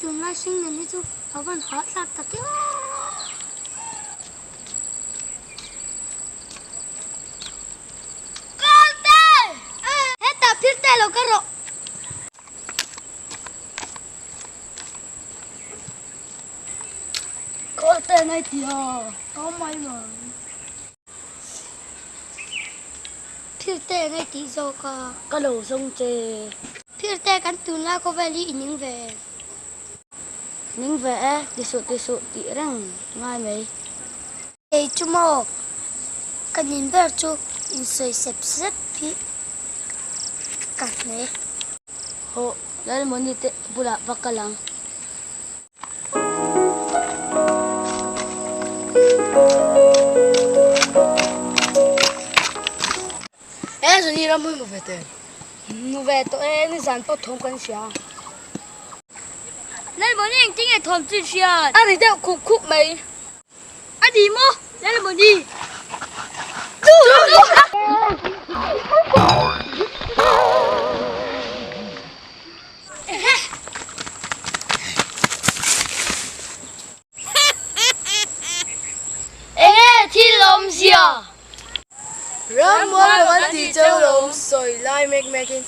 Tunlai hringnun hi chu a van hahthlak tak em. Kalte! Hetah phir teh lo ka rawh. Kalte nai ti a, ka awm mai mai. Phir teh nai tih zawk a. Ka lo zawng che. Phir teh kan tunlai khawvel hi i ning ve. Ning ve e, ti suh ti suh tih reng ngai mai. Kei chu maw ka nin ber chu insawi sep sep hi ka hne. Hawh, Lalmawni te bulah va kal ang. E zani ram hmui mu ve te. Mu ve tawh e, nizan pawh thawm kan hria. Lalmawni engtin nge thawm chu i hriat? A ri deuh khup khup mai. A ni maw? Lalmawni. Enge thil awmzia? Rammual kan tih cheu lo awm sawi lai mek mek in.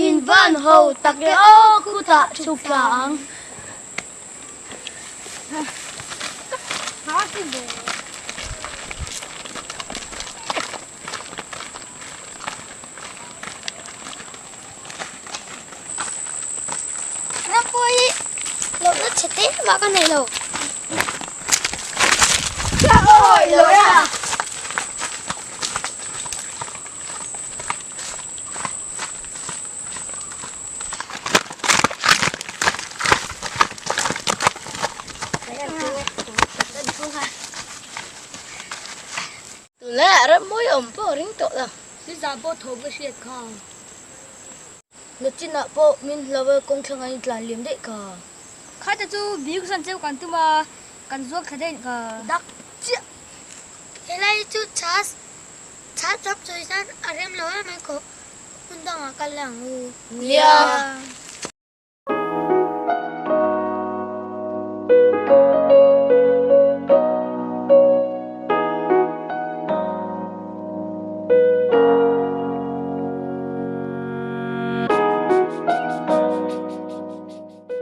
In van ho tak e aw khutah chhuk tla ang. Rampuai hi lohna chhe te mah ka nei lo. Awi lo ya. Tunlaiah ram mawi awm pawh a ring tawh lo. Nizan pawh thawm ka hriat kha. Nachinah pawh min hlau e kawng thlangah in tlan liam daih kha. Khaite chu biak zan cheu kan tum a, kan zuak thla daih kha. Dak chiah. Helai hi chu chhas chhas ram sawi hian a rem lo em mai khawp. Hmun dangah kal leh ang u. Nia.